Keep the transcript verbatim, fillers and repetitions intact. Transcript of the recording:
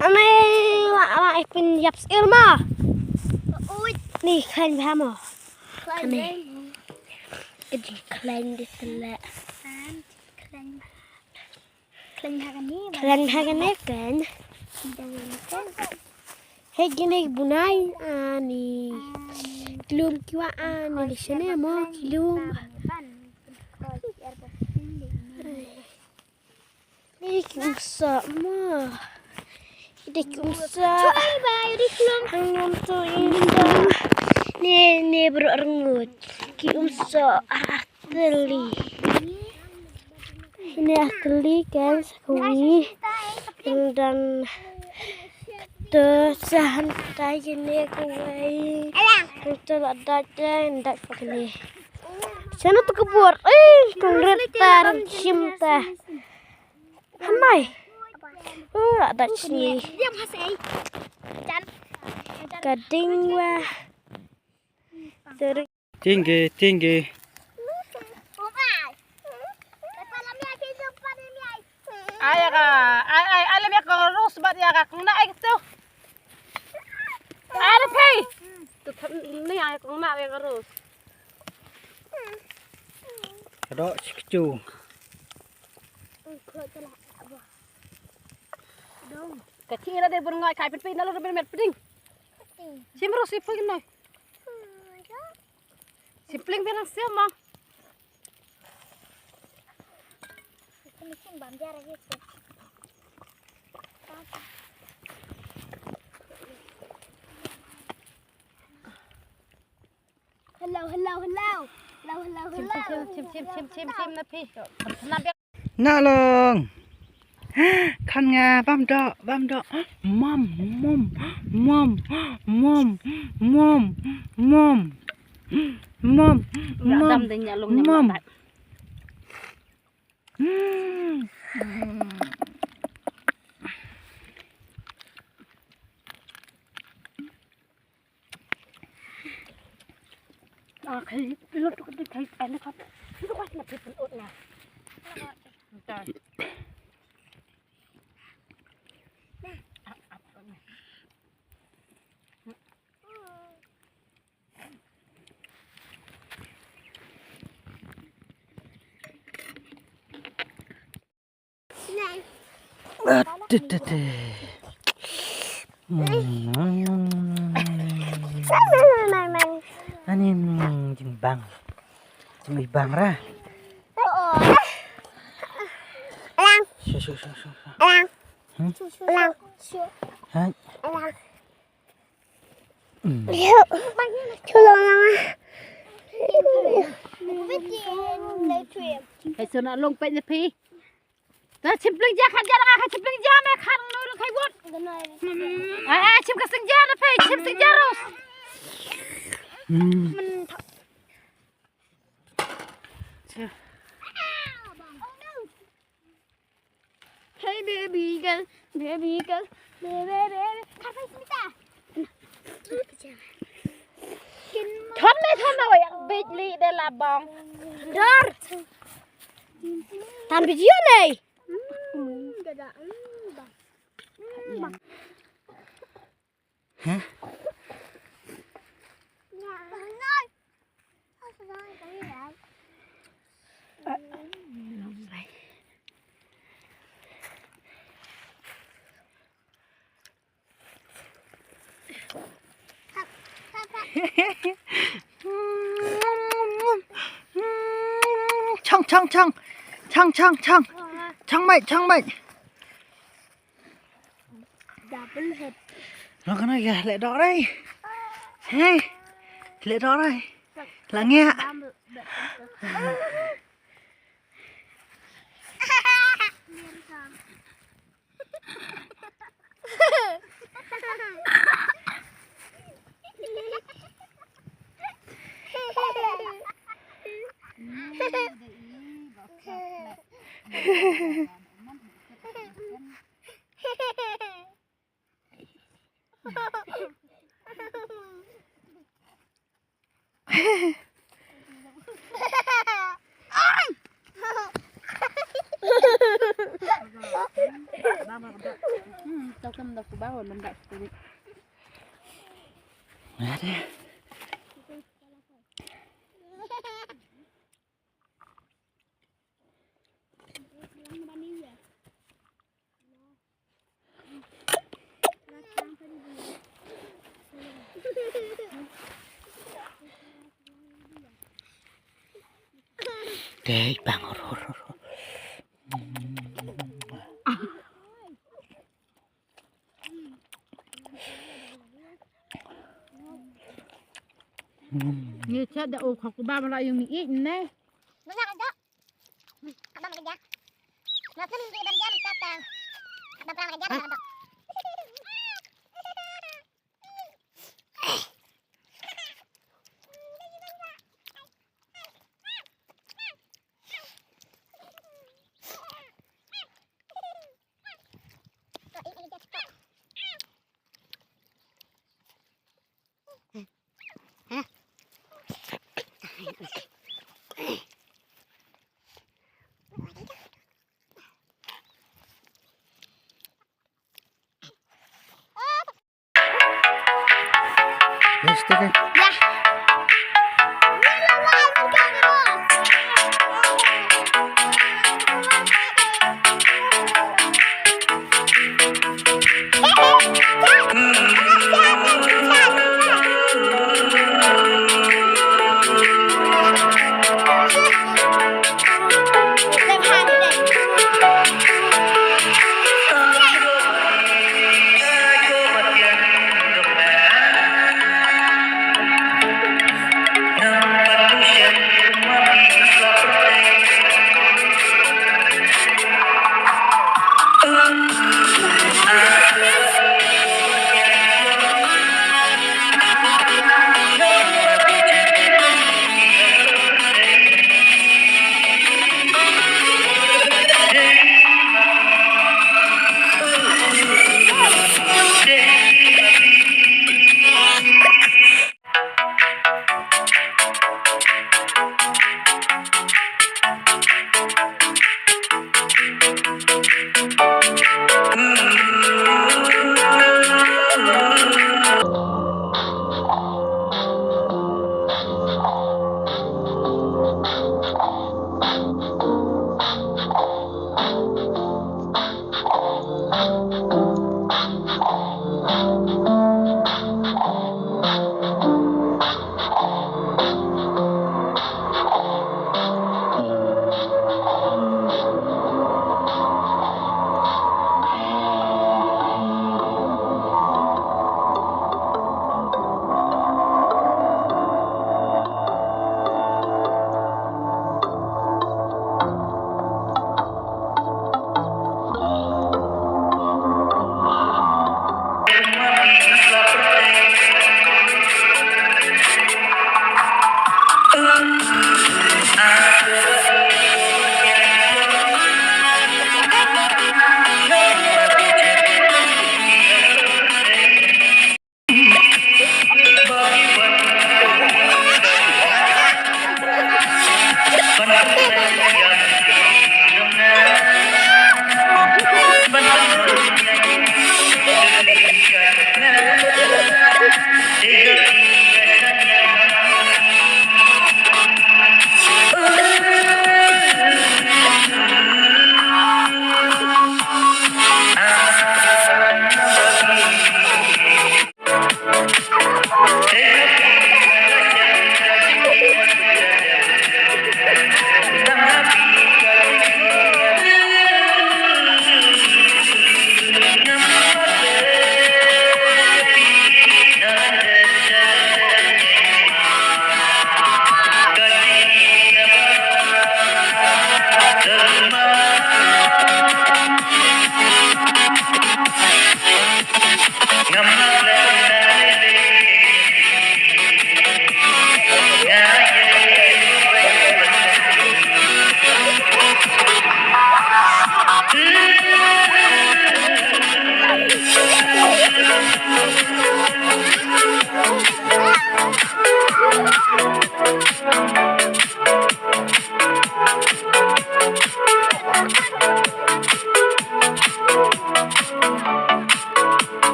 Ane wa wa ipin yap sir ma. Ui. Ni khlaiñ bha mo. Khlaiñ. Ane. Kedi khlaiñ di tele. Khlaiñ. Khlaiñ ha kane. Khlaiñ ha kane kan. Hei kine bunai ani. Kilum kiwa ani di sene mo kilum. Ni ki umsa ma. Ide ki umsa. Hang nom to inda. Ne ne bro rngut. Ki umsa ateli. Ini ateli guys, kawei. Dan to sahan tai ini kawei. To ada dan dak pakni. Sana tu kebur. Eh, kongret tar chim ta. Hanai. Oh, ada sini. Diam hasai. Jan. Kading wah. Ter- Tinggi, tinggi. Ai ka, ai ai ai lem ya ka rus bat ya ka kena ai tu. Ai phi. Tu ni ai kena ya ka rus. Kadok sikcu. Ka thira de bur ngai kai pin pin na lo ben met pin. Sim ro si pin noi. Si pin ben sim ma. Hello, hello, hello. Hello, hello, hello. Chim, chim, chim, chim, chim, chim, na phi. Na biak. Na long. Khan nga bam dok, bam dok. Mom, mom, mom, mom, mom, mom. Mom, mom, mom. Ah, te, te, te. Hmm. Ani, hmm, jingbang. Jingbang ra. Lang. Shu, shu, shu, shu, shu. Lang. Hmm? Lang. Hai. Lang. Hmm. Shu, shu, lang. Hai, sona long pek ne phi. Ta chim pling ja khat ja la khat chim pling ja me khat no lo khai wot. Ai, ai, chim ka sing ja na phi, chim sing ja ros. Hmm. Hey baby girl, baby girl, baby baby. Thon me thon na wa yak bit li de la bong. Dor. Tan video nei. Hah? Chong, chong, chong. Chong, chong, chong. Chong mai, chong mai. Double head. Lo kana ya le dok rai. Hey. Le dok rai. La ngia. Hmm, tau kam da ku bawa mendak sekali. Dei bang ro ro ro. Ngi chat da u khok ba ma la yung ngi ih ne. Let's take it.